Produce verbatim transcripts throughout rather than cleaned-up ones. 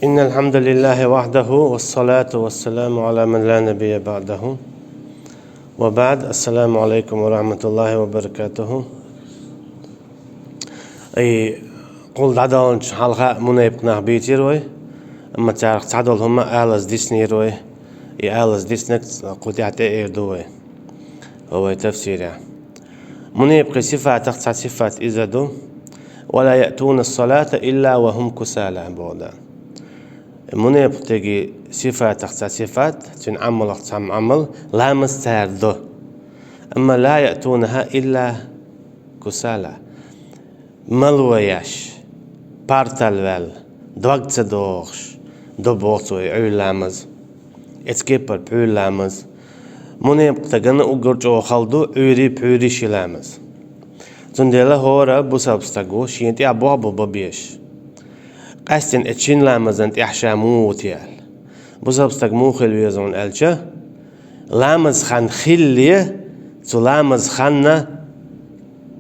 إن الحمد لله وحده، والصلاة والسلام على من لا نبي بعده. وبعد، السلام عليكم ورحمة الله وبركاته. И кхул дӀадаланчу хьалха мунепкъ нах бийцира вай, амма царах цхьадолу хӀума алаза диснера вай. И алаза диснарг кху тӀехь тӀеэр ду вай, хӀо вай тафсирехь. Мунепкъийн сифатах цхьа сифат иза ду: «ولا يأتون الصلاة إلا وهم كسالى», боху Дала. Мунепкъийн сифатах цхьа сифат, цуьнан Ӏамалах цхьа Ӏамал, ламаз цара до. Амма «لا يأتونها إلا كسالى». Мало еш, партал ваьлла, дог ца догӀуш, до боху цо и Ӏуьйра ламаз. Эцу кепара пхьуьйра ламаз. Мунепкъ стагана уггар чӀогӀа хала ду Ӏуьйрий пхьуьйрий ши ламаз. Цундела хӀора бусалба стаг ву, шена тӀехь бохам бан безаш. Къаьстина эцу шина ламазан тӀехь ша муха ву те аьлла. Бусалба стаг муха хила веза хьуна аьлча, ламаз хан хиллале, цу ламаз ханна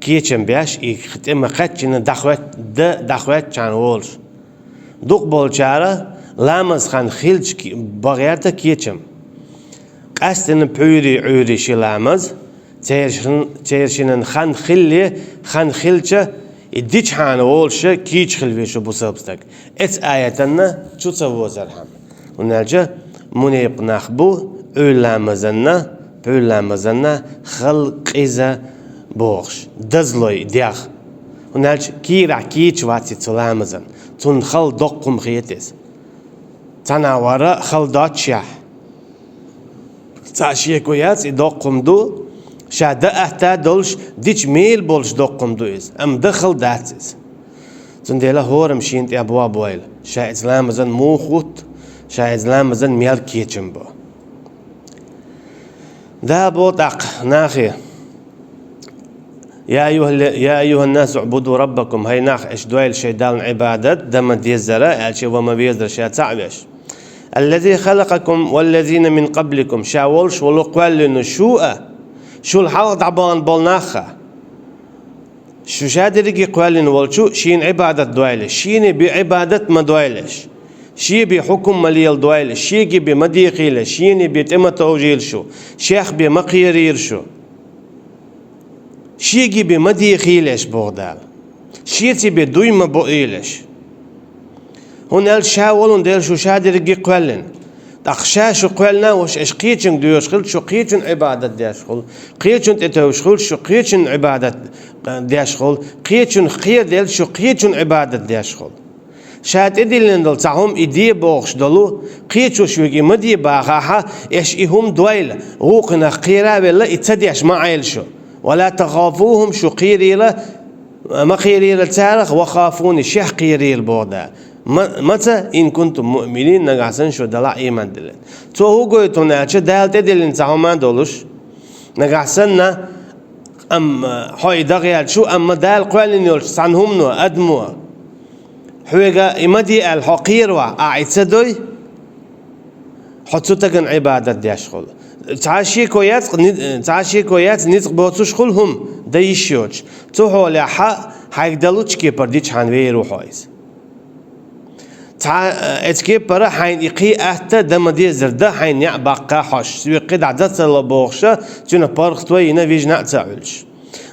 кечам беш, и тӀе ма кхаьччина дӀахӀоьт-, дан дӀахӀоьттичхьана волуш. Дукхахболчара ламаз хан хилча ки-, бан гӀерта кечам. Къаьстина пхьуьйрий Ӏуьйрий ши ламаз, церан шин-, церан шинан хан хиллале, хан хилча, и дичхьана волуша кийча хила веза бусалба стаг. Эцу аятанна чу ца возархьама. ХӀунда аьлча мунепкъ нах бу Ӏуьйра ламазанна, пхьуьйра ламазанна хала къиза бохуш, дазлой дегӀ. ХӀунда аьлча кийрахь кийча вац и цу ламазан, цунна хала доккха хӀума хета иза. Цхьана вара хала доццушехь, цхьа шеко яц, и доккха хӀума ду, ша дан атта долуш, дича мел болуш доккха хӀума ду иза, амма дан хала дац иза. Цундела хӀораммо шена тӀехь бохам бойла, ша эцу ламазан муха ву, ша эцу ламазан мел кечам бо. Дала боху тӀаккха нахе: «يا أيها ال-، يا أيها الناس اعبدوا ربكم», хӀай нах, аша дойла шайн Далла Ӏибадат, дан ма-деззара, аьлча ван ма-везара ша цхьаъ веш. «الذي خلقكم والذين من قبلكم», ша волуш волу кхоьллина шу а, шул хьалха дӀабахана болу нах а. Шу ша дерриге кхоьллина волчу шена Ӏибадат дойла, шена бен Ӏибадат ма дойла аша. Шен бен хьукум ма леладойла, шега бен ма дехийла, шена бен тӀе ма товжийла шу, шех бен ма кхерийла шу. Шега бен ма дехийла аша, боху Дала. Шеца бен дуй ма боийла аша. ХӀунда аьлча ша волун дела шу ша дерриге кхоьллина. ТӀаккха ша шу кхоьллина а волуш, аша кхечуьнга доьхуш хилча, шу кхечун Ӏибадат деш хуьлу, кхечун тӀетевжаш хилча, шу кхечун Ӏибадат деш хуьлу, кхечунах кхераделча, шу кхечун Ӏибадат деш хуьлу. Ша тӀедиллина долу цхьа хӀума и де бохуш долу, кхечо шуьга и ма де бахахь, аша и хӀума дойла, гӀукханах кхера а велла, и ца деш ма Ӏайла шу. «ولا تخافوهم», шу кхерийла, ма кхерийла царах, «وخافون», шех кхерийла, боху Дала. Ма-, маца, «إن كنتم مؤمنين», нагахь санна шу Далла ийман диллина. Цо хӀун гойту хьуна аьлча, Дала тӀедиллина цхьа хӀума долуш, нагахь санна, амма хьо и дагӀа яьлча шу, амма Дала кхоьллина йолчу цхьана хӀумано, адамо, хьоьга и ма де аьлла хьо кхеравахь, ахь и ца дой, хьо цу тагана Ӏибадат деш хуьлу. Цхьа шеко яц, ни-, цхьа шеко яц, ницкъ боцуш хуьлу хӀума, дан йиш йоцуш. Цу хьолехь хьайга далучу кепара дичхьана вер ву хьо иза. Цхьа, э, эцу кепара хьайна и кхин атта, дан ма-деззара дан хьайна неӀ баккха хьош, соьга кхидӀа дан ца ло бохуша, цуьнан паргӀат вай йина вижина а ца Ӏуьллуш.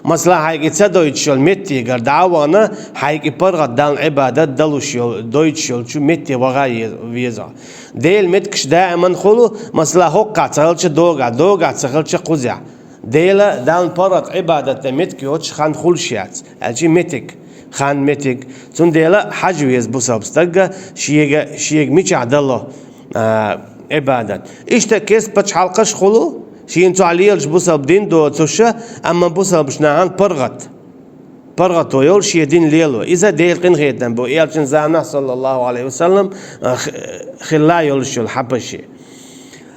Масала, хьайга и ца дойтуш йолу меттигара дӀа а вахана, хьайга и паргӀат Далла Ӏибадат далуш йолу, дойтуш йолчу метте ваха е-, веза. Делан меттигаш даиман хуьлу, масала, хӀокхахь ца хилча догахь, догахь ца хилча кхузехь. Дела, Далла паргӀат Ӏибадат дан меттиг йоцуш хан хуьлуш яц, аьлча меттиг, хан меттиг. Цундела хьажа веза бусалба стагга шега, шега мичахь дало, а, Ӏибадат. Иштта керста пачхьалкхаш хуьлу, шена цохь лелаш бусалба дин доцуша, амма бусалбачу нахана паргӀат. ПаргӀато йолу шен дин лело. Иза Делан къинхетам бу, элчан заманахь, саллаллаху алейхи ва саллам, а, х-, хилла йолуш йолу хьабаши.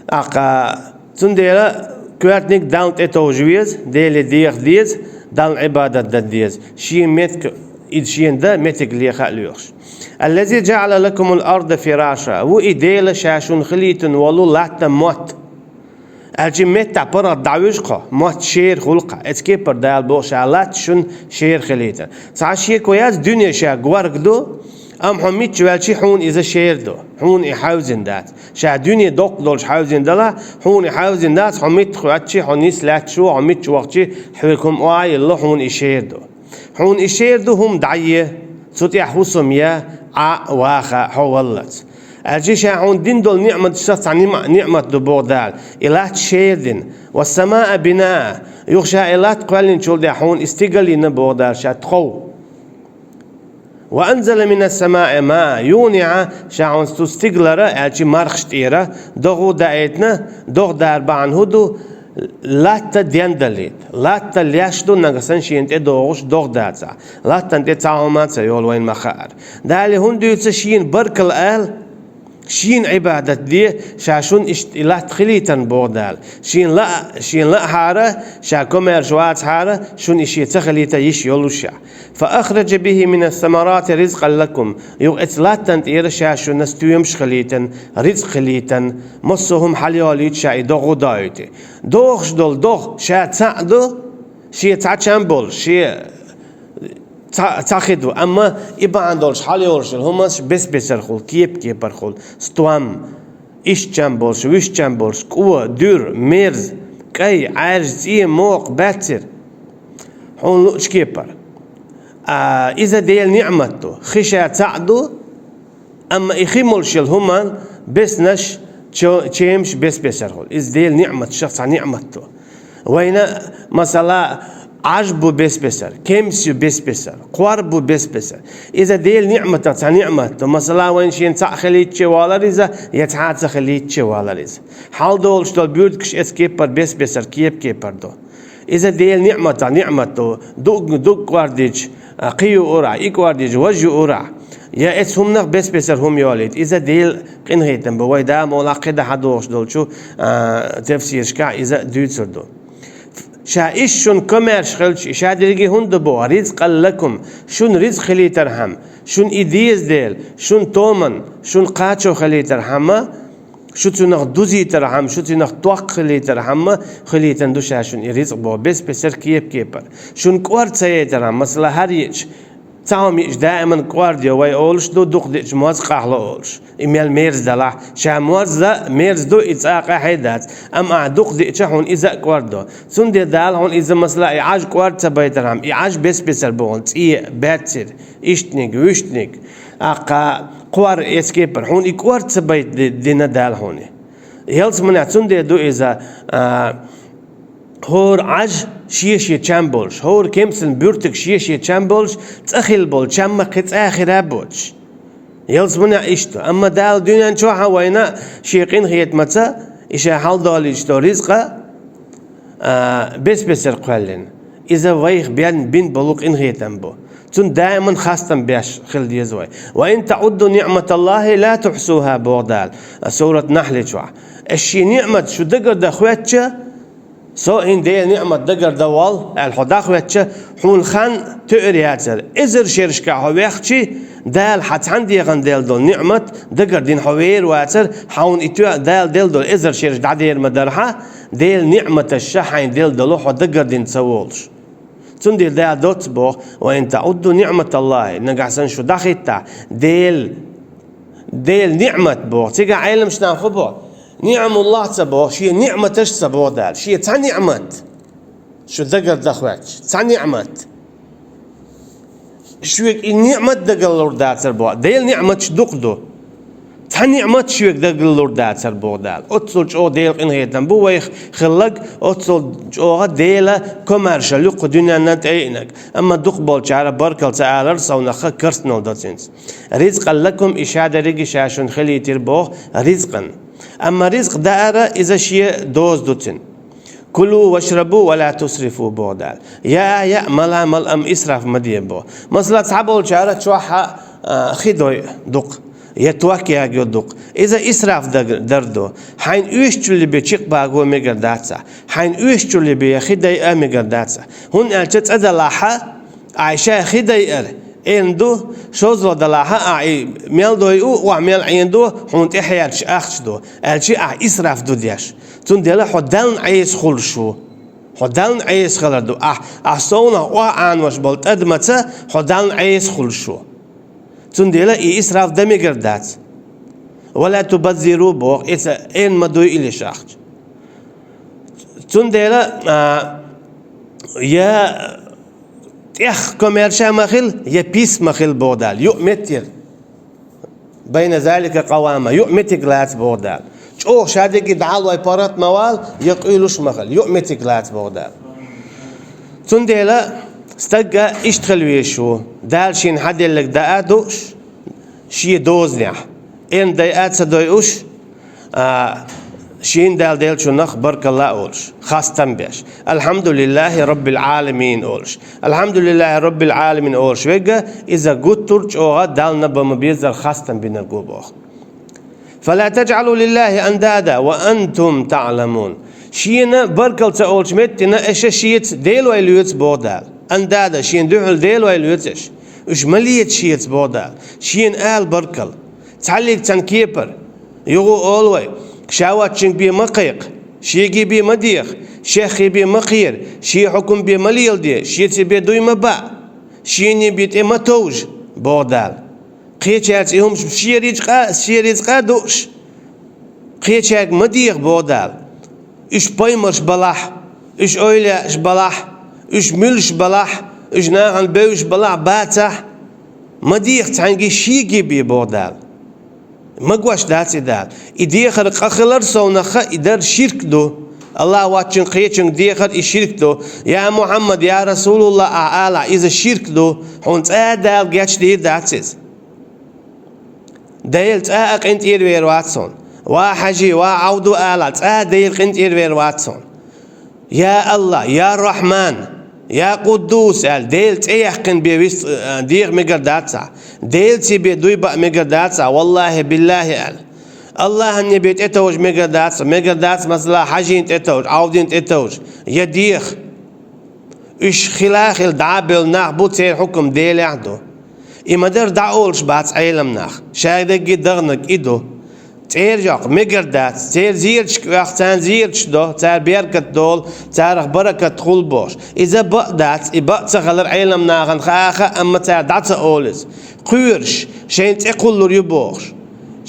ТӀаккха цундела коьртаниг Далла тӀетовжа веза, Деле деха деза, Далла Ӏибадат дан деза. Шен меттиг, и шена дан меттиг леха а лоьхуш. «الذي جعل لكم الأرض فراشا», ву и Дела ша шуна хилийтина волу латта мотт. Аьлча меттахь паргӀат дӀавуьжу кхо, мотт шера хуьлу кхо. Эцу кепара Дала боху ша латта шуна шера хилийтина. Цхьа шеко яц, дуьне ша горга ду, Амма хьо мичча ваьлчи хьуна иза шера ду, хьуна и хьаьвзина дац. Ша дуьне доккха долчу хьаьвзина далахь, хьуна и хьаьвзина дац, хьо митта хоьттучи, хьо нис лаьтташ ву, хьо мичча вахчи, хьоьга хӀума охьайилла, хьуна и шера ду. Хьуна и шера ду хӀума дӀае, цу тӀехь хӀусам е, Ӏа а ваха хьо валлалц. Аьлчи ша хьуна дина долу ниӀматашах цхьа нима-, ниӀмат ду боху Дала, и латта шера дина, ва самаа бинаа, юха ша и латта кхоьллинчул тӀаьхьа хьуна и стигал йина боху Дала ша тхов. «Ва анзала минас самаи маан», юнехьа ша хьуна цу стигалара, аьлчи мархаш тӀера, догӀу даийтина, догӀу дар бахьана хӀун ду, латта дендалийта. Латта леш ду нагахь санна шена тӀе догӀуш догӀу дацахь. Латтана тӀе цхьа хӀума а ца йолу вайна ма хаара. Дала хӀунда дуьйцу шена баркалла ала, шена Ӏибадат де, ша шуна иштта и латта хилийтарна боху Дала. Шена лаа, шена лаахьара, ша комаьрша вацахьара, шуна и шен ца хилийта йиш йолуш ша. «Фа ахраджа бихи минас самарати ризкъан лакум». Юха эцу латтана тӀера ша шуна стоьмаш хилийтан, рицкъ хилийтан, массо а хӀума хьалайолуьйту ша и догӀу доуьйту. ДогӀуш долу догӀу ша цхьаъ ду, шен цхьа чам болуш, шен цхьа, цхьа хи ду, амма и бахьана долуш хьалайолуш йолу хӀуманаш бес-бесархула, кеп-кепархула, стом, иштта чам болуш, вуьш чам болуш, кӀо, дуьра, мерза, кӀай, Ӏаьржа, цӀе, мокха, баьццара. Хьуна луучу кепара. А, иза Делан ниӀмат ду. Хи ша цхьаъ ду, амма и хи молуш йолу хӀуманан беснаш, чо-, чемаш бес-бесархула. Иза Делан ниӀматашах цхьа ниӀмат ду. Вайна, масала, Ӏаж бу бес-бесар, кемс ю бес-бесар, кхор бу бес-бесар. Иза Делан ниӀматах цхьа ниӀмат ду. Масала, вайна шена цхьаъ хилийтича валар иза, я цхьа а ца хилийтича валар иза. Хьалдолуш долу буьртигаш эцу кепара бес-бесар, кеп-кепара ду. Иза Делан ниӀматах ниӀмат ду. Ду-, ду кӀордийча, а, кхин юурахь, и кӀордийча, важа юурахь. Я эцу хӀуманах бес-бесар хӀума йолийта. Иза Делан къинхетам бу. Вай да муьлхха кхидӀа хьадогӀуш долчу, а, тафсирашкахь иза дуьйцур ду. Ша иштта шуна комаьрша хилча, ша дерриге хӀунда боху, ризкъан лакум, шуна ризкъ хилийтархьама, шуна и деза дела, шуна томан, шуна кхачо хилийтархьама, шу цунах дузийтархьама, шу цунах ток хилийтархьама, хилийтан ду ша шуна и ризкъ боху, бес-бесар кеп-кепара. Шуна кӀор ца яйтархьама, масала, хӀара йиъча, цхьа хӀума йиъча даиман кӀордайо вай олуш ду, дукха диъча моз къахьло олуш. И мел мерза далахь, ша мозза мерза ду, и цкъа къахье дац, амма ахь дукха диъча хьуна иза а кӀордо. Цундела Дала хьуна иза, масала, и Ӏаж кӀор ца байтархьама, и Ӏаж бес-бесар бу хьуна, цӀе, баьццара, иштаниг, вуьштаниг, аккха кхор эцу кепара, хьуна и кӀор ца байта ди-, дина Дала хьуна. Ялсаманехь цундела ду иза, а, хӀора Ӏаж шен-шен чам болуш, хӀора кемсана буьртиг шен-шен чам болуш, цӀа хилла болу чам ма кхин цӀа хир а боцуш. Ялсаманехь иштта. Амма Дала дуьнен чохь а вайна шен къинхетамаца, и ша хьалдолуьйтуш долу ризкъа, а, бес-бесар кхоьллина. Иза вайх бен бин болу къинхетам бу. Цунна даиман хастам беш хила деза вай. «Ва ин таудду ниъматаллахи ла тухсуха», боху Дала, а, сурат Нахьли чохь. Аш шен ниъмат шу дагар дан хоьттуча, со хӀинца Делан ниъмат дагар дан волу, аьлла хьо дӀахоьттуча, хьуна хан тоьар яцара. Эзар шерашкахь хьо вехчи, Дала хьан цхьана дегӀан делла долу ниъмат дагар дина хьо вер вацара, хьуна и тоьа Дала делла долу эзар шераш дӀадер ма дархьа, Делан ниъматаш ша хьайна делла долу хьо дагар дина ца волуш. Цундела Дала доцца боху: «Ва ин таудду ниъматаллахи», нагахь санна шу дӀахиттахь, Дел, Делан ниъмат боху. Цигахь Ӏеламаш нах хӀун боху? Ниъмуллах ца боху, шен ниъматаш ца боху Дала. Шен цхьа ниъмат. Шу дагар дан хоьттуш. Цхьа ниъмат. Шуьга и ниъмат дагалур дацар боху. Делан ниъматаш дукха ду. Цхьа ниъмат шуьга дагалур дацар боху Дала. Оццул чӀогӀа Делан къинхетам бу вайх хилларг, оццул чӀогӀа Делан комаьршалла ю кху дуьненна тӀеиънарг. Амма дукхахболчара баркалла ца алар совнаха карснал до цуьнца. «Ризкъан лакум», и ша дерриге ша шуна хилийтира боху ризкъан. Амма ризкъ даара иза шен доза ду цуьнан. «Кулу вашрабу ва ла тусрифу», боху Дала. Яа, яа, мала, мала, амма исраф ма де боху. Масала, цхьаболчара чохь а, а, хи дой дукха, я ток ягайо дукха. Иза исраф даг-, дар ду. Хьайна оьшучул бен чекхбаго мегар дац ахь. Хьайна оьшучул бен хи дайа а мегар дац ахь. ХӀунда аьлча цӀа далахь а, ахь ша хи дайар, Ӏен ду, шозлагӀа далахь а, ахь и мел дойу, охьа мел Ӏен ду, хьуна тӀехьерча ахча ду, аьлча ахь исраф ду деш. Цундела хьо Далла Ӏеса хуьлуш ву. Хьо Далла Ӏеса хилар ду. Ахь, ахь совнах охьа Ӏанош болу тӀадамаца хьо Далла Ӏеса хуьлуш ву. Цундела и исраф дан мегар дац. «Ва ла тубаззиру», боху, иза эн ма дуй илиш ахча. Цундела, а, я тӀех комаьрша ма хила, я пис ма хила, боху Дала. Юкъ меттера. «Байна залика къавама», юкъ меттиг лаца, боху Дала. ЧӀогӀа ша дерриге дӀа а лой паргӀат ма вала, я къуьйлуш ма хила, юкъ меттиг лаца, боху Дала. Цундела стаг а иштта хила везаш ву, Дала шена хьаделларг даа а дууш, шен дозанехь, эрна дайа а ца дойуш, а, шена Дала деллачунах баркалла а олуш, хастам беш. «Алхьамдулиллахи Роббил Ӏаламин», олуш. «Алхьамдулиллахи Роббил Ӏаламин», олуш верг, иза гуттар а чӀогӀа Далла бан ма-беззара хастам бинарг ву боху. «Фала таджӀалу лиллахи андада ва антум таӀламун». Шена баркалла ца олучу меттана аша шеца делой лоьцу, боху Дала. Андада, шена дуьхьал делой лоьцу аша. Уьш ма леца шеца, боху Дала. Шена ала баркалла. Цхьаллиг цхьана кепара. Юха олу вай: ша воцчуьнга бен ма кхайкха, шега бен ма деха, шех бен ма кхера, шен хьукам бен ма леладе, шеца бен дуй ма баа, шена бен тӀе ма товжа, боху Дала. Кхечаьрца и хӀумаш шен рицкъа, шен рицкъа а дууш, кхечаьрга ма деха, боху Дала. Уьш пайхамарш балахь, уьш эвлаяаш балахь, уьш муьлш балахь, уьш нахана бевзаш балахь, бацахь, ма деха цхьаьнга, шега бен, боху Дала. Магош дац и, Дала. И дехар къа хилар совнаха, и дар ширк ду. АллахӀ воцчуьнга кхечуьнга дехар и ширк ду. Я Мухьаммад, я РасулуллахӀ ахь алахь, иза ширк ду. Хьуна цкъа а Дала гечдийр дац иза. Дела цкъа а къинтӀера вер вац хьуна. Ва Хьажи, ва Ӏавду алахь, цкъа а Дела къинтӀера вер вац хьуна. Я АллахӀ, я Рахьман, я Къуддус аьлла, Делан цӀе яьккхина бен вист-, а, деха мегар дац ахь. Делаца бен дуй баа мегар дац ахь, валлахӀи, биллахӀи аьлла. АллахӀана бен тӀетовжа мегар дац, мегар дац, масала, Хьажина тӀетовжа, Ӏавдина тӀетовжа, я деха. Уьш хила а хилла дӀа а бевлла нах бу, церан хьукам Делехь а ду. И ма-дарра дӀа олуш бац Ӏеламнах. Шадерриге даханарг и ду. ЦӀера йоккха мегар дац, церан зераташка оьху, царна зераташ до, цара беркат долу, царах баракат хуьлу бохуш. Иза баа дац, и баа ца хилар Ӏеламнахана хаа а хаьа, амма цара дӀа ца олу иза. Кхоьруш, шайн цӀе кхуллур ю бохуш.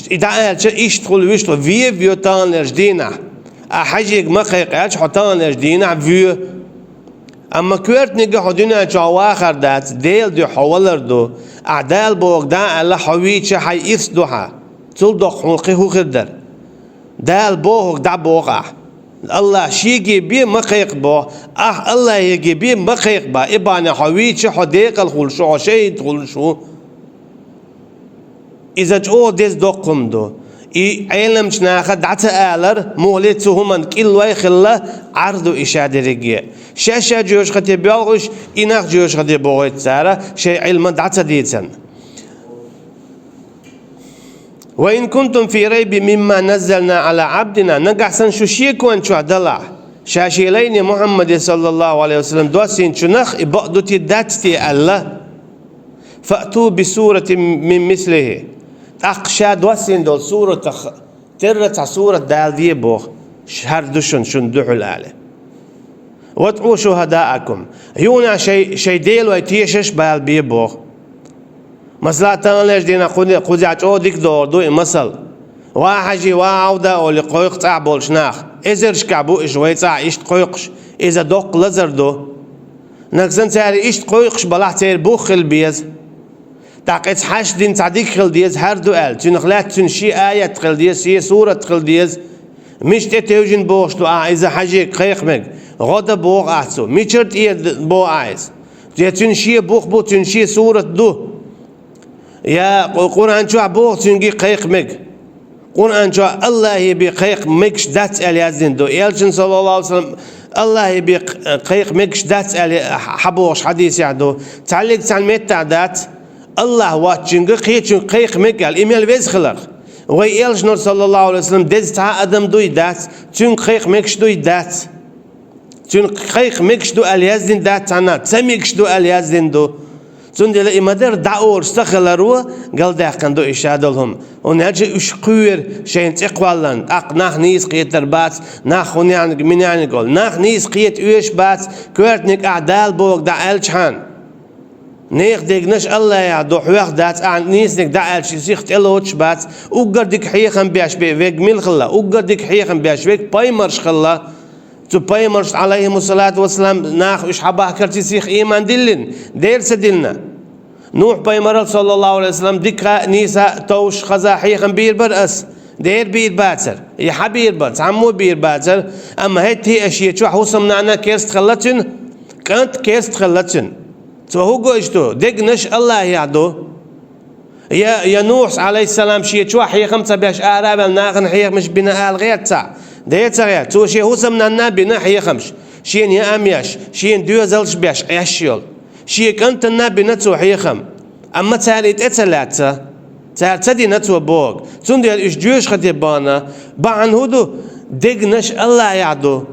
И дӀа аьлча, иштта хуьлу, вуьшта хуьлу, вен а воь таханлерчу дийнахь. Ахь Хьажига ма кхайкха аьлча, хьо таханлерчу дийнахь воь. Амма коьртаниг а хьо дуьнен чохь вахар дац, Делан дуьхьа хьо валар ду. Ахь Дала бохург дӀа а аьлла, хьо вийча, хьайн ирс ду хьан. Цул доккха хьуна кхин хӀун хир дара? Дала бохург дӀа боху ахь. АллахӀ шега бен ма кхайкха боху, ахь АллахӀега бен ма кхайкха боху. И бахьана хьо вийча, хьо декъала хуьлуш ву, хьо шахӀид хуьлуш ву. Иза чӀогӀа деза доккха хӀума ду. И Ӏеламчу наха дӀа ца алар, мухӀли цу хӀуманна кӀиллой а хилла, Ӏар ду и шадерриге. Шаьш-шаьш жоьжахате боьлху уьш, и нах жоьжахате бохуьйту цара, шайн Ӏилма дӀа ца дийцина. «Ва ин кунтум фи райбин мимма наззална Ӏала Ӏабдина», нагахь санна шу шекон чохь далахь, ша шен лайне Мухьаммаде, саллаллаху Ӏалайхи ва саллам, доссийначунах и бакъ ду те, дац те аьлла, «фаъту би суратин мин мислихи». ТӀаккха ша доссийна долу суратах терра цхьа сурат даладе боху, хӀара ду шуна, шуна дуьхьал, аьлла. «ВадӀу шухадаакум». Юха шайн, шайн делой тешаш а бала бе боху. Масала, таханлерчу дийнахь кхуза, кхузахь чӀогӀа дика догӀур ду и масал. Ва Хьажи, ва Ӏавда олий кхойкху цӀахь болчу нах. Эзаршкахь бу уьш вай цӀахь иштта кхойкхуш. Иза доккха лазар ду. Нагахь санна цара иштта кхойкхуш балахь, церан бух хила беза. ТӀаккха иза хьашт дина цхьа дика хила деза, хӀара ду аьлла. Цуьнах лаьцна цуьнан шен аят хила деза, шен сурат хила деза. Мича тӀе тевжина бохуш ду ахь иза Хьажига кхайкха мега? ГӀо дан боху ахь цо. Мичара тӀера боху ахь иза? Я цуьнан шен бух бу, цуьнан шен сурат ду. Я Къу-, Къуръан чохь боху цуьнга кхайкха мега? Къуръан чохь АллахӀе бен кхайкха мегаш дац аьлла яздина ду. Элчано, саллаллаху Ӏалайхи ва саллам, АллахӀе бен кхайкха мегаш дац аьлла хьан бохуш хьадисехь ду. Цхьаллиг цхьана меттахь дац, АллахӀ воцчуьнга кхечуьнга кхайкха мега аьлла. И мел веза хиларх. Вай элчанара, саллаллаху Ӏалайхи ва саллам, деза цхьа а адам дуй дац, цуьнга кхайкха мегаш дуй дац. Цуьнга кхайкха мегаш ду аьлла яздина дац цхьанна, ца мегаш ду аьлла яздина ду. Цундела и ма-дарра дӀа олуш ца хиларо галдаьккхина ду и шадолу хӀума. ХӀунда аьлча уьш кхоьру шайна цӀе кхолларна, тӀаккха нах нийса кхетар бац, нах хӀун яьхьниг, мин яьхьниг олу. Нах нийса кхета оьшуш бац, коьртаниг ахь Дала бохург дӀа аьллачхьана. Нехан дегнаш Аллахьа ду, хьох дац, ахьа нийсаниг дӀааьлча сиха тӀелоцуш бац, уггар дика хьехам беш бе-, вег мила хилла, уггар дика хьехам беш вег пайхамарш хилла. Цу пайхамаршна, Ӏалайхимуссалату вассалам, нах уьш хьабахкарций сиха ийман диллина, дера ца диллина. Нухь пайхамарал, саллаллаху Ӏалайхи ва саллам, дика а, нийса а товш, хаза а хьехам бийр бара ас, дера бийр бацара, я хьабийр бара, цхьаммо а бийр бацара, амма хӀетте а шен чохь хӀусамнана керста хилла цуьнан, кӀант керста хилла цуьнан. Цо хӀун гойту? Дегнаш Аллахьа ду. Я, я Нухьас, Ӏалайхиссалам, шен чохь хьехам ца беш ара а ваьлла, нахана хьехамаш бина ала гӀерта цхьаъ? Де ца гӀерта. Цо шен хӀусамнанна бина хьехамаш, шена яам еш, шена доьзалш беш Ӏеш йолу. Шен кӀантанна бина цо хьехам. Амма цара и тӀе ца лаьцна. Цара ца дина цо боху. Цундела уьш жоьжахате бахана, бахьана хӀун ду? Дегнаш Аллахьа ду.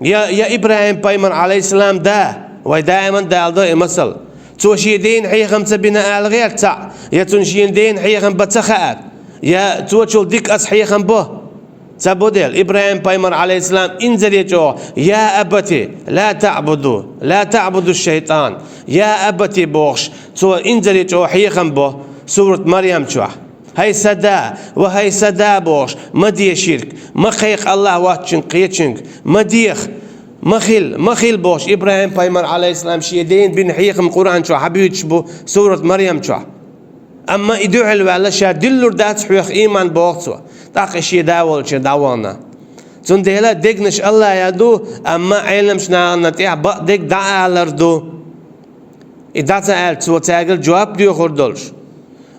Я, я ИбрахӀим пайхамар, Ӏалайхиссалам, да, вай даиман даладо и масал. Цо шен дена хьехам ца бина ала гӀерта цхьаъ, я цунна шен дена хьехам бан ца хаьара, я цочул дика ас хьехам бо. Ца бо дела, ИбрахӀим пайхамар, Ӏалайхиссалам, инзаре чӀогӀа: «Я абати, ла таъбуду, ла таъбуду шайтан». «Я абати», – бохуш, цо инзаре чӀогӀа хьехам бо, сурат Марьям чохь. «ХӀай сан да, ва хӀай сан да», – бохуш, ма де ширк, ма кхайкха Аллахь воцчуьнга кхечуьнга, ма деха, ма хила, ма хила, бохуш, ИбрахӀим пайхамар, Ӏалайхиссалам, шен дена бина хьехам Къуръан чохь хьабуьйцуш бу, сурат Марьям чохь. Амма и дуьхьал ваьлла, ша диллур дац хьоьх ийман, боху цо, тӀаккха и шен да волчуьра дӀавахана. Цундела дегнаш Аллахьа ду, амма Ӏеламчу нахана тӀехь бакъдерг дӀаалар ду. И дӀа ца аьлча, цо цаьргара жоп доьхур долуш: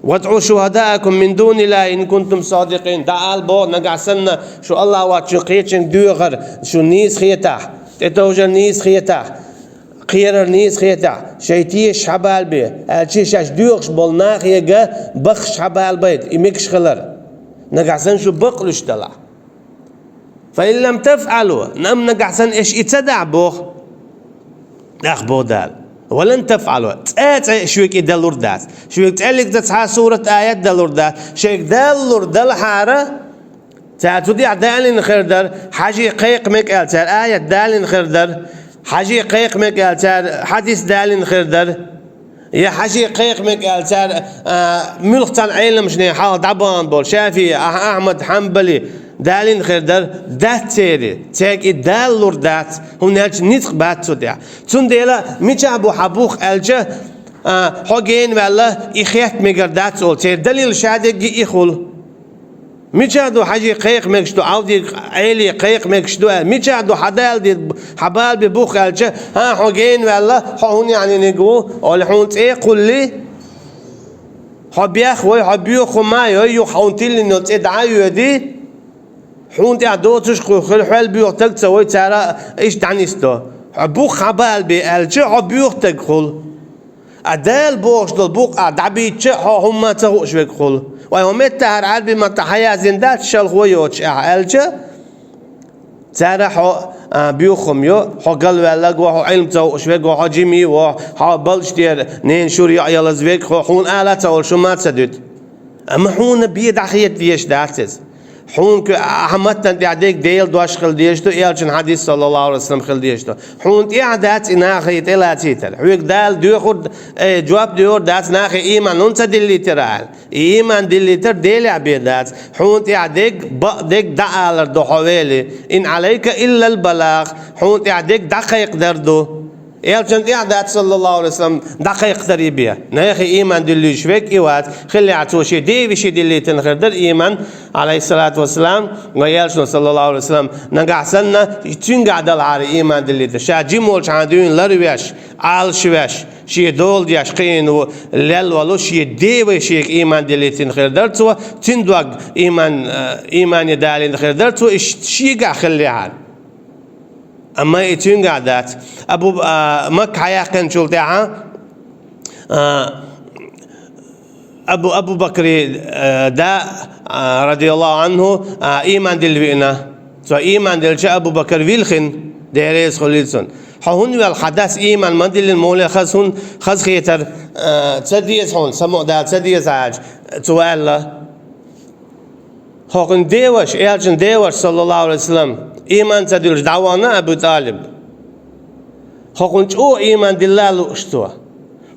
«ВадӀу шухӀадаакум мин дуниллахӀи ин кунтум садикъин». ДӀаала боху нагахь санна, шу Аллахь воцчуьнга кхечуьнга доьхар шу нийса хетахь, тӀетовжар нийса хетахь, кхерар нийса хетахь, шайн тешаш хьабалабе, аьлча шаьш доьхуш болу нахе бахаш хьабалабайта, и мегаш хилар. Нагахь санна шу бакълуьйш далахь. «Фа ин лам тафӀалу», амма нагахь санна аша и ца дахь, боху. ТӀаккха боху Дала: «Ва лан тафӀалу», цкъа а, цкъа а шуьга и далур дац. Шуьга цкъа а цхьа а сурат, аят далур дац. Шайга далур далахьара, цара цу тӀехь далийна хир дара, хьажий кхайкха мега аьлла, цара аят далийна хир дара, хьажий кхайкха мега аьлла, цара хьадис далийна хир дара. Я хьажий кхайкха мега аьлла, цара, а, муьлхха цхьана Ӏеламчу нехан хьалха дӀабахана болу, ШафиӀи, Ахь-, Ахьмад, Хьанбали, далийна хир дара, дац церан, цаьрга и далалур дац, хӀунда аьлча ницкъ бац цу тӀехь. Цундела мичахь бу хьан бух аьлча, а, хьо гена ваьлла, и хетта мегар дац олу, церан далил шадерриге и хуьлу. Мичахь ду хьажий кхайкха мегаш ду, Ӏавдий, Ӏели кхайкха мегаш ду аьлла? Мичахь ду хьан далийна, хьан балабе бух аьлча, хӀан, хьо гена ваьлла, хьо хӀун яхьаниг ву, олий, хьуна цӀе а кхуллий, хьо бехк бой, хьо боьха хӀума а йой, юха хьуна тиллина йолу цӀе дӀа а йоьдий, хьуна тӀехь доцуш кху хир хьол боьха стаг ца вой, цара иштта дӀанисдо. Хьо бух хьан балабе аьлча, хьо боьха стаг хуьлу. А Дала бохуш долу букъ ахь дӀабийцча а, хьо хӀумма а ца хууш верг хуьлу. Вай хӀун меттахьара Ӏаьрби маттахь хьан яздина дац, шалхо йоцуш ахь аьлча, цара хьо, а, боьха хӀума йо, хьо галваьллаг ву, хьо Ӏилма ца хууш верг ву, хьо жимий ву, хьо балчу дера ненан шура йоӀ ялаза верг, хьо хьуна ала а ца олуш хӀума а ца дуьту. Амма хьуна бен дӀахета дезаш дац иза. Хьуна кху-, ахьа маттана тӀехь дерг Делан дош хила дезаш ду, элчан хьадис, саллаллаху Ӏалайхи ва саллам, хила дезаш ду. Хьуна тӀехь дац и нахе тӀелацийтар. Хьоьга Дала доьхур, э, жоп доьхур дац нахе ийман хӀунда ца диллийтира аьлла. И ийман диллийтар Делехь бен дац. Хьуна тӀехь дерг, бакъдерг дӀаалар ду хьо вели. Ин Ӏалайка иллал балагъ. Хьуна тӀехь дерг дӀакхайкхадар ду. Элчан тӀехь дац, саллаллаху Ӏалайхи ва саллам, дӀакхайкхадар и бен. Нахе ийман диллуьйтуш верг и вац, хиллехь цо шен ден вешин диллийтина хир дара ийман, Ӏалайхиссалату вассалам, вай элчано, саллаллаху Ӏалайхи ва саллам, нагахь санна, цуьнгахь далахьара ийман диллийтар. Ша жима волчу хьан дуьйна ларвеш, Ӏалашвеш, шен дола деш кхиъна ву, лелла волу шен ден вешига ийман диллийтина хир дара цо, цуьнан дог ийман, э, иймане далийна хир дара цо, и ш-, шегахь хиллехьара. Амма и цуьнгахь дац. Абу, а, Макка хьаяьккхинчул тӀаьхьа, а, Абу, Абу Бакри, а, да, а, радияллаху анху, а, ийман дилла виъна. Цо ийман диллича Абу Бакр вилхина, Дела реза хуьлийла цунна. Хьо хӀунда ваьлла, хьан дас ийман ма диллина, муха хаза хӀун, хаза хетар, а, ца деза хьуна, самукъадала ца деза аьлча, цо аьлла: «ХӀокхуьнан деваша, элчан деваша, саллаллаху Ӏалайхи ва саллам, ийман ца дуьллуш дӀавахана Абу ТӀалиб. ХӀокхуьнан чӀогӀа ийман дилла лууш цо.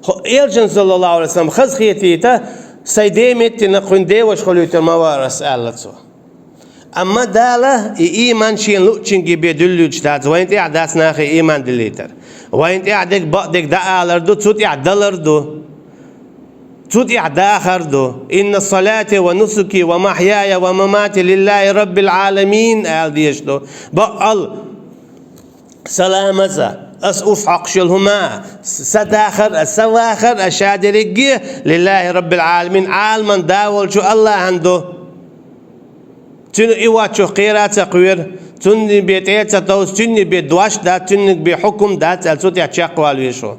Хо-, Элчан, саллаллаху алейхи ва саллям, хазахетийта, сай де меттина кхуьнан деваша хуьлуьйтур ма вара ас, аьлла цо. Амма Дала и ийман шен луъчуьнга бе дуьллуьйтуш дац, вайн тӀехь дац нахе ийман дилийтар. Вайн тӀехь дерг бакъдерг дӀаалар ду, цу тӀехь далар ду. Цу тӀехь дахар ду. «Инна салати ва нусуки ва махьяя ва мамати лиллахи раббил аламин», аьлла дезаш ду. Бакъал, сан ламаз а, ас уф хьокхуш йолу хӀума а, сан дахар а, сан вахар а, ша дерриге а лиллахи раббил аламин, Ӏаламан да волчу Аллахьан ду. Цуьнан и воцчух кхера а ца кхоьру, цуьнан бен тӀе а ца товсу, цуьнан бен дош дац, цуьнан бен хьукум дац аьлла, цу тӀехь чекхвала везаш ву.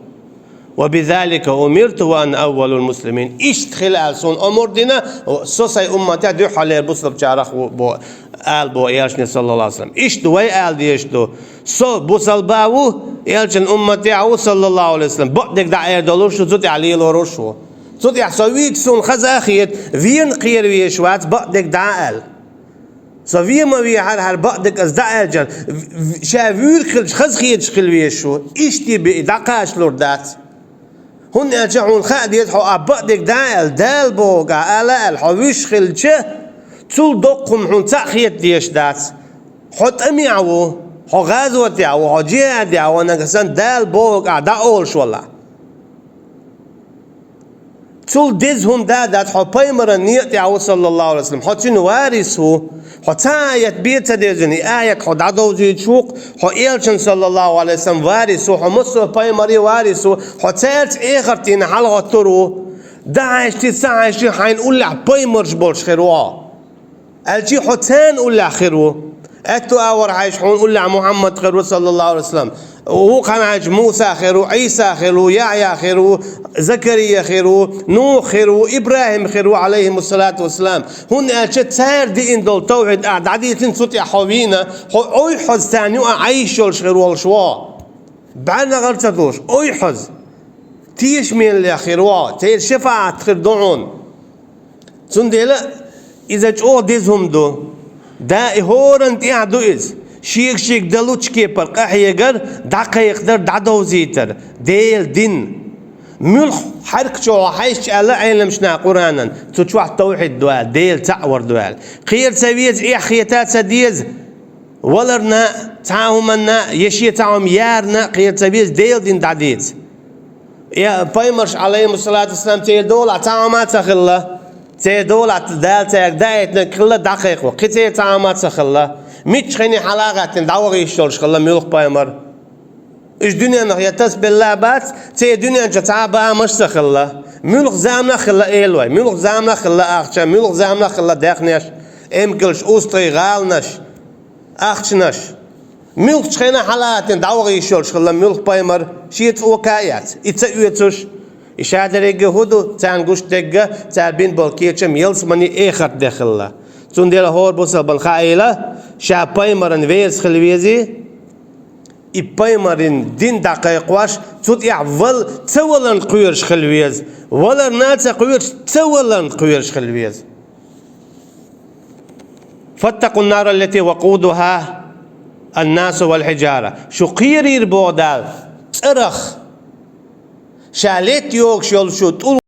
«Ва бизалика умирту ва ана аввалул муслимин». Иштта хила аьлла суна омра дина, со сайн умматехь дуьххьарлера бусалбачарах ву бо-, ала боху Элчане, саллаллаху алейхи ва саллям. Иштта вай ала дезаш ду. Со бусалба ву, Элчан умматехь ву, саллаллаху алейхи ва саллям. Бакъдерг дӀаэр долуш ву, цу тӀехь лелоруш ву. Цу тӀехь со вийца суна хаза а хета, вена кхера везаш вац бакъдерг дӀа а аьлла. Со вен ма вехьара хӀара бакъдерг ас дӀа аьлча, в-, в-, ша вуьйр хилча хазахеташ хила везаш ву, иштта бен и дӀакхачалур дац. ХӀунда аьлча хьуна хаа деза, хьо а бакъдерг дӀа а аьлла, Дала бохург ахь ала а аьлла, хьо вуьйш хилча, цул доккха хӀума хьуна цхьаъ хета дезаш дац. Хьо тӀамехь ву, хьо гӀазотехь ву, хьо джихӀадехь ву, нагахь санна Дала бохург ахь дӀа олуш валахь. Цул деза хӀума да а дац, хьо пайхамаран некъа тӀехь ву, саллаллаху алейхи ва саллям, хьо цуьнан варис ву, хьо цхьа а аят бен ца девзина, и аят хьо дӀадовзуьйтуш ву-кх, хьо Элчан, саллаллаху алейхи ва саллям, варис ву, хьо массо а пайхамарийн варис ву, хьо цаьрца эхартана хьалагӀоттур ву. ДӀахьаьжча, ца хьаьжча, хьайна уллехь пайхамарш болуш хир ву хьо. Аьлча хьо царна уллехь хир ву. Аьтту агӀор хьаьжча, хьуна уллехь Мухьаммад хир ву, саллаллаху алейхи ва саллям. ХӀокху хенахь хьаьжча, Муса хир ву, Ӏийса хир ву, Закария хир ву, Нух хир ву, ИбрахӀим хир ву, алейхимуссалату вассалам. ХӀунда аьлча цара диъна долу тавхьид ахь дӀадийцина, цу тӀехь хьо вийна, хьо ойхьаза царна юкъахь Ӏийш йолуш хир волуш ву хьо. БӀаьрнагӀар ца долуш, ойхьаза. Тешамеллех хир ву хьо, церан шафаӀат хир ду хьуна. Цундела иза чӀогӀа деза хӀума ду. Да и хӀоранна тӀехь ду иза. Шега-шега дан лучу кепара къахьегар, дӀакхайкхадар, дӀадовзийтар. Делан дин. Муьлхха хьаьрк чу хьо хьаьжча аьлла Ӏеламнаха Къуранан, цу чохь тавхьид ду аьлла, Дела цхьаъ вар ду аьлла. Кхера ца веза, эхь хета ца деза. Валарна а, цхьа а хӀуманна а, я шен цхьа хӀума ярна а кхера ца веза, Делан дин дӀадеца. Я пайхамарш, алейхимуссалату вассалам, церан долахь цхьа хӀума а ца хилла. Церан долахь Дала цаьрга даийтинарг хилла, дӀакхайкхо. Кхин церан цхьа хӀума а ца хилла. Мичча хенахь хьала а гӀаьттина, дӀавахийтуш йолуш хилла муьлхха пайхамар. Уьш дуьненах я тасбелла а бац, церан дуьнен чу цхьа а бамаш а ца хилла. Муьлхха заманах а хилла элой, муьлхха заманах а хилла ахча, муьлхха заманах а хилла даьхнеш, эмкалш, устагӀий, гӀаланаш, ахчанаш. Муьлххачу хенахь хьала а гӀаьттина, дӀавахийтуш йолуш хилла муьлхха пайхамар, шен цӀока а эцна, и ца оьцуш. И ша дерриге хӀун ду, царна гуш дерг, цара бина болу кечам ялсамани эхарт де хилла. Цундела хӀора бусалбан хаийла, ша пайхамаран верас хила везий, и пайхамаран дин дӀакхайкхош, цу тӀехь вал-, ца валарна кхоьруш хила веза. Валарна а ца кхоьруш, ца валарна кхоьруш хила веза. «Фаттакъун нара ллати вакъудуха аннасу вал хьиджара». Шу кхерийра боху Дала цӀарах, ша летта йогуш йолчу тӀул